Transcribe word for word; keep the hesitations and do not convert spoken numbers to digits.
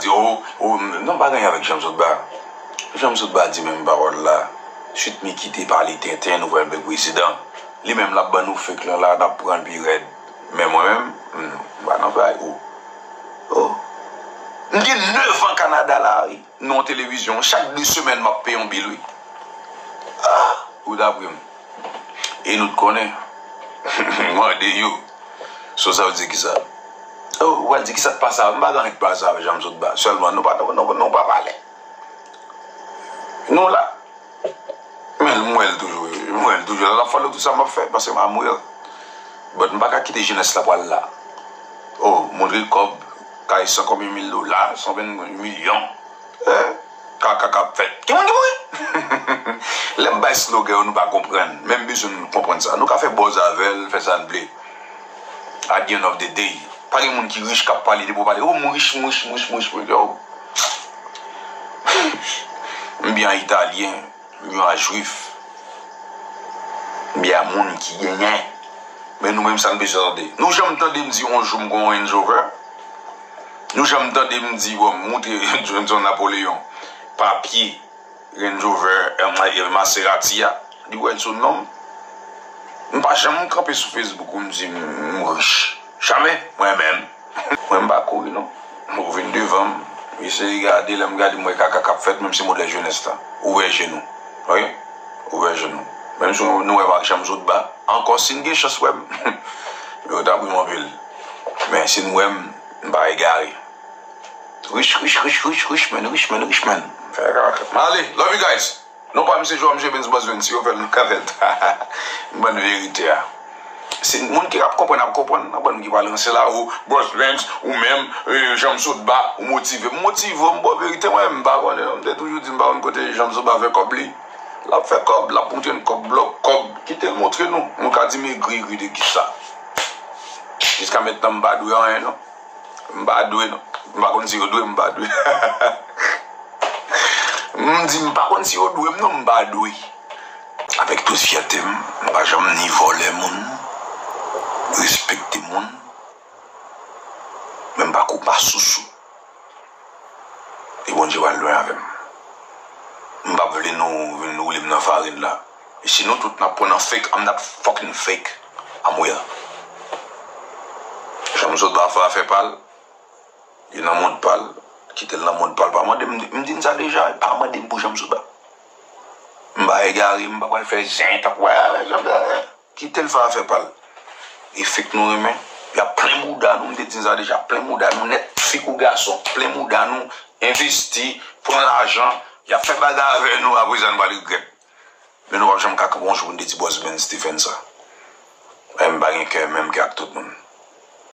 Yo, o, non, pa gen anyen avèk Janm Sotba. Janm Sotba di menm pawòl la. Swit Miki te pale tenten, nou pral bay prezidan. Li menm l ap ban nou fake lan la, n ap pran l pi rèd. Men mwen menm, m pa nan bagay ou. O. M gen nèf an Kanada la, wi. Nan yon televizyon, chak de semèn m ap peye yon bil, wi. Ah, ou ta pri m. E nou t konnen. Mande yo. So sa vle di kisa? Oh, ou pral di kisa k pase avè m? M pa gen anyen k pase avè Janm Sotba. Sèlman, nou pa, nou, nou, nou pa pale. Nou la. Men m wè l toujou, m wè l toujou. L ap follow tout sa m ap fè, paske m amwe l. But m pa ka kite jenès la pral la. Oh, montre kòb, kay san konbyen mil dola, san venn milyon. Eh, kaka k ap fèt. Ki moun ki mouri? Lè m bay slogan yo, nou pa konprann. Men m bezwen nou konprann sa. Nou ka fè buzz avè l, fè sa n vle. At the end of the day, pa gen moun ki rich k ap pale depi w pale, oh, m rich, m rich, m rich, m rich, m rich, yo. M byen a Italyen, m byen a Jwif, m byen a moun ki genyen. Men nou menm sa n bezwen tande. Nou janm tande m di yon jou m gon Range Rover? Nou janm tande m di, bon, m montre John Napoleon papye Range Rover, eh, Maserati a? Li wè l sou non m. M pa janm kanpe sou Facebook pou m di m, m rich. Jamè, mwen menm. Mwen m pa kouri non. Ou vin devan m, eseye gade, lè m gade m wè kaka k ap fèt, menm se modèl jenès la. Ouvè je nou. Oke? Ouvè je nou. Menm si nou wè m ak Janm Sotba, ankò si n gen chans wè m, yo ta pri m anpil. Men si n wè m, m pa egare. Rich, rich, rich, rich, rich man, rich man, rich man. Fè kaka. M ale. Love you guys. Non pa m se João Michel Benz Boss Benz, si yo fè l, nou ka fè l. M ban n verite a. Se moun ki ap konprann, ap konprann. Nan bann ki pral ranse la, ou Boss Benz, ou menm, eh, Janm Sotba, ou motive. M motive w, m ba w verite, mwen, m pa konnen non. M te toujou di m pa konn kote Janm Sotba fè kòb li. L ap fè kòb, l ap montre n kòb, blòk kòb. Kite l montre nou. Nou ka di m egri, egri de kisa? Jiska mentnan, m pa dwe anyen non. M pa dwe non. M pa konn si yo dwe, m pa dwe. M di m pa konn si yo dwe m non, m pa dwe. Avèk tout fyète m, m pa janm ni vòlè moun, respekte moun, men m pa kou pa sousou. E Bondye pral lwen avè m. M p ap vle nou vin woule m nan farin la. E si nou tout n ap pran nan fake, I'm not fucking fake. I'm real. Janm Sotba fè afè pa l, li nan mond pa l, kite l nan mond pa l. Pa mande m, m di n sa deja, pa mande m pou Janm Sotba. M pa egare, m pa pral fè zen tankou, ah, Janm Sotba. Kite l fè afè pa l. E fake nou renmen. Y ap plen bouda nou, m te di n sa deja, plen bouda nou nèt, fi kou gason, plen bouda nou, envesti, pran lajan, y ap fè bagay avè nou, apre sa nou pral regrèt. Men nou p ap janm ka kanpe yon jou pou n te di Boss Benz te fè n sa. E m pa gen kè menm kè ak tout moun.